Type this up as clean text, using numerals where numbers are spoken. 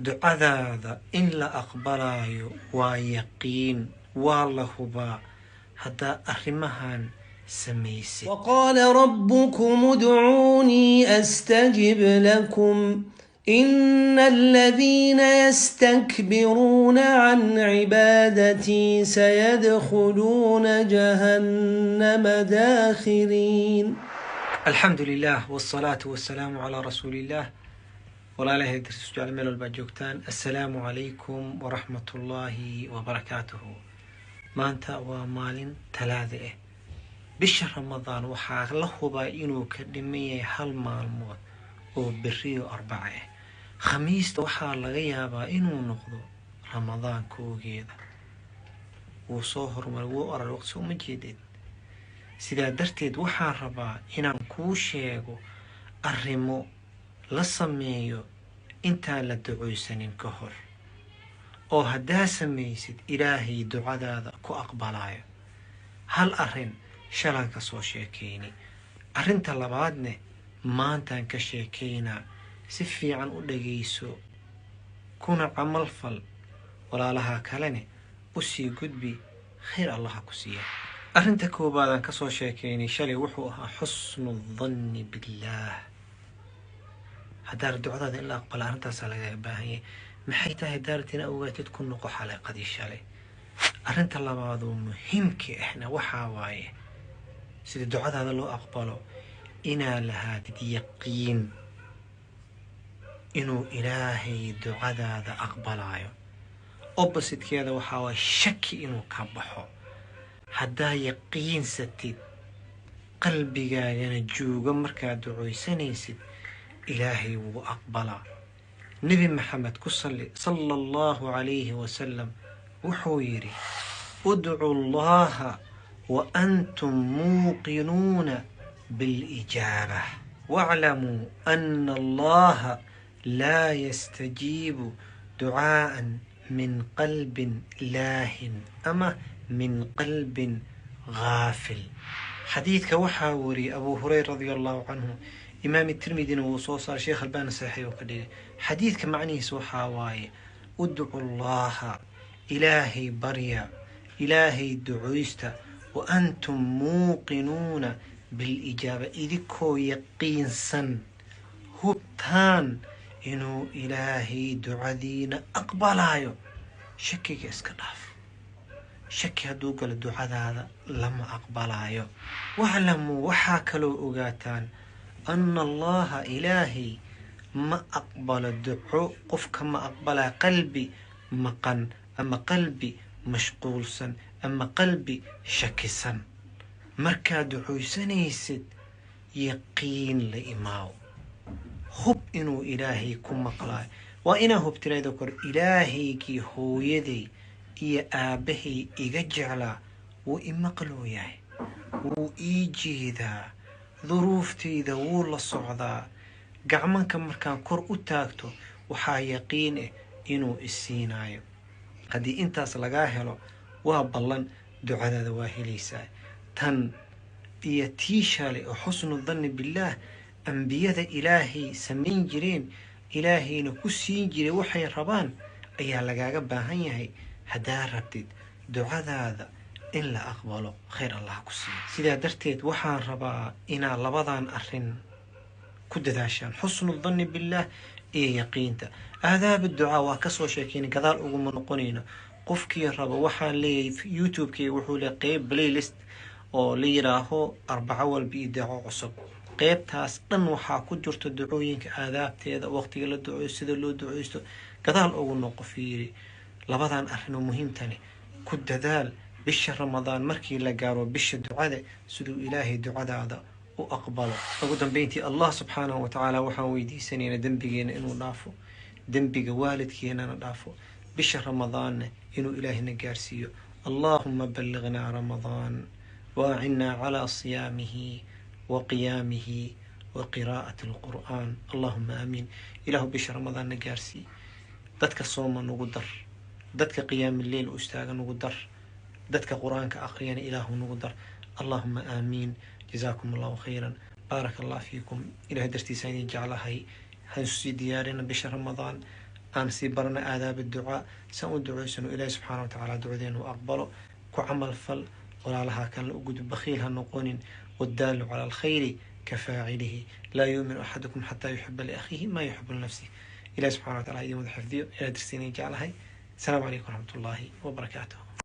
Ducadaada in la aqbalaayo waa yaqiin, waa la hubaa haddaa arrimahan samaysid. وقال ربكم ادعوني أستجب لكم إن الذين يستكبرون عن عبادتي سيدخلون جهنم داخرين. Alxamdu lilah wsalaatu wasalaamu calaa rasuuliillah. Walaalahay darsus jecel, meel walbaad joogtaan, assalaamu calaykum waraxmat ullaahi wabarakaatuhu. Maanta waa maalin Talaada ah. Bisha Ramadaan waxaa la hubaa inuu ka dhiman yahay hal maalmood oo beriyo Arbaca ah. Khamiista waxaa laga yaabaa inuu noqdo Ramadaan koogeeda. Wuu soo horumaray, wuu orar waqti, uma jeedid? Sidaa darteed waxaan rabaa inaan kuu sheego arrimo la sameeyo intaan la duceysanin ka hor, oo haddaa samaysid Ilaahay ducadaada ku aqbalayo. Hal arrin shalaan ka soo sheekaynay, arrinta labaadne maantaan ka sheekaynaa. Si fiican u dhagayso kuna camal fal, walaalaha kalene usii gudbi. Khayr Allaha ku siiya. Arrinta koowaadaan kasoo sheekaynay shalay wuxuu ahaa xusnu danni billaah. Haddaa ducadaada in la aqbala arrintaasaa lagaga baahan yahay. Maxay tahay? Daartina ogaatid, ku noqo xalaqadii shalay. Arrinta labaadoo muhiimka ahna waxaa waaye sida ducadaada loo aqbalo inaa lahaatid yaqiin inuu Ilaahay ducadaada aqbalaayo. Oppositekeeda waxaa waaye shaki inuu ka baxo. Haddaa yaqiinsatid, qalbigaagana jooga markaad ducaysanaysid, Ilaahay wuu aqbalaa. Nebi Maxamed ku salli, sala Allahu calayhi wasalam, wuxuu yidhi: "Udcu Allaha wa antum muuqinuuna bilijaaba, waclamuu ana Allaha laa yastajiibu ducaa'an min qalbin laahin ama min qalbin ghaafil." Xadiidka waxaa wariyay Abu Hurayra radia Allahu canhu, Imaam Tirmidina wuu soo saaray, Sheekh Albaani saxiix oo ka dhigay. Xadiidka macnihiisa waxaa waaye: udcu Allaha, Ilaahay barya, Ilaahay ducoysta, wa antum muuqinuuna bilijaaba, idinkoo yaqiinsan, hubtaan inuu Ilaahay ducadiina aqbalaayo. Shakiga iska dhaaf. Shaki hadduu galo, ducadaada lama aqbalaayo. Waclamuu, waxaa kaloo ogaataan, ana Allaha, Ilaahay, ma aqbalo duco, qofka ma aqbalaa qalbi maqan ama qalbi mashquulsan ama qalbi shakisan. Markaad ducaysanaysid, yaqiin la imaaw, hub inuu Ilaahay ku maqlaayo. Waa inaa hubtiraydo kor: Ilaahaygii hooyaday iyo aabbahay iga jeclaa wuu imaqloo yahay, wuu ii jeedaa, duruuftayda wuu la socdaa. Gacmanka markaan kor u taagto, waxaa yaqiin ah inuu isiinayo. Haddii intaas lagaa helo, waa ballan, ducadaada waa helaysaa. Tan iyo tii shalay oo xusnu danni billaah, ambiyada Ilaahay samayn jireen, Ilaahayna ku siin jiray waxay rabaan, ayaa lagaaga baahan yahay haddaa rabtid ducadaada in la aqbalo. Khayr Allah ku siiyo. Sidaa darteed waxaan rabaa inaad labadan arrin ku dadaashaan: xusnu danni billaah iyo yaqiinta. Aadaab ducaa waa kasoo sheekeyna, gadaal uguma noqonayno. Qofkii raba, waxaan leeyahay YouTube-kayga wuxuu leeyahay qeyb playlist oo la yiraaho "Arbaco walba iyo daco cusub". Qeybtaas dhan waxaa ku jirta ducooyinka aadaabteeda, waqtiga la duceeyo, sida loo duceysto. Gadaal ugu noqo, fiiri. Labadan arrin oo muhiimtani ku dadaal bisha Ramadaan markii la gaaro, bisha ducada, siduu Ilaahay ducadaada u aqbalo. Ugu dambeyntii, Allah subxaanahu watacaala waxaan weydiisanaynaa dembigeena inuu dhaafo, dembiga waalidkeenana dhaafo, bisha Ramadaanna inuu Ilaahina gaarsiiyo. Allahuma ballignaa Ramadaan waacinnaa calaa siyaamihi wa qiyaamihi wa qiraa'ati alqur'aan. Allahuma aamiin. Ilaahu bisha Ramadaanna gaarsii, dadka sooma nugu dar, dadka qiyaami leyl u istaaga nugu dar, dadka Qur-aanka aqriyana Ilaahu nugu dar. Allahuma aamiin. Jazaakum Allahu khayran, baaraka Allah fiikum. Ilahay dartiisa idin jeclahay. Hansu sii diyaarina bisha Ramadaan. Aan sii barano aadaab ducaa, saan u duceysano Ilaahi subxaana watacaala ducadeenu u aqbalo. Ku camal fal, walaalaha kalena u gudub, bakhiil ha noqonin. Waddaalu cala alkhayri kafaacilihi, laa yuuminu axadukum xataa yuxiba liakhiihi maa yuxibu linafsih. Ilahi subxana wa tacala idin wada xifdiyo. Ilaa dirsiinay jeclahay. Asalaamu calaykum waraxmat ullaahi wabarakaatuh.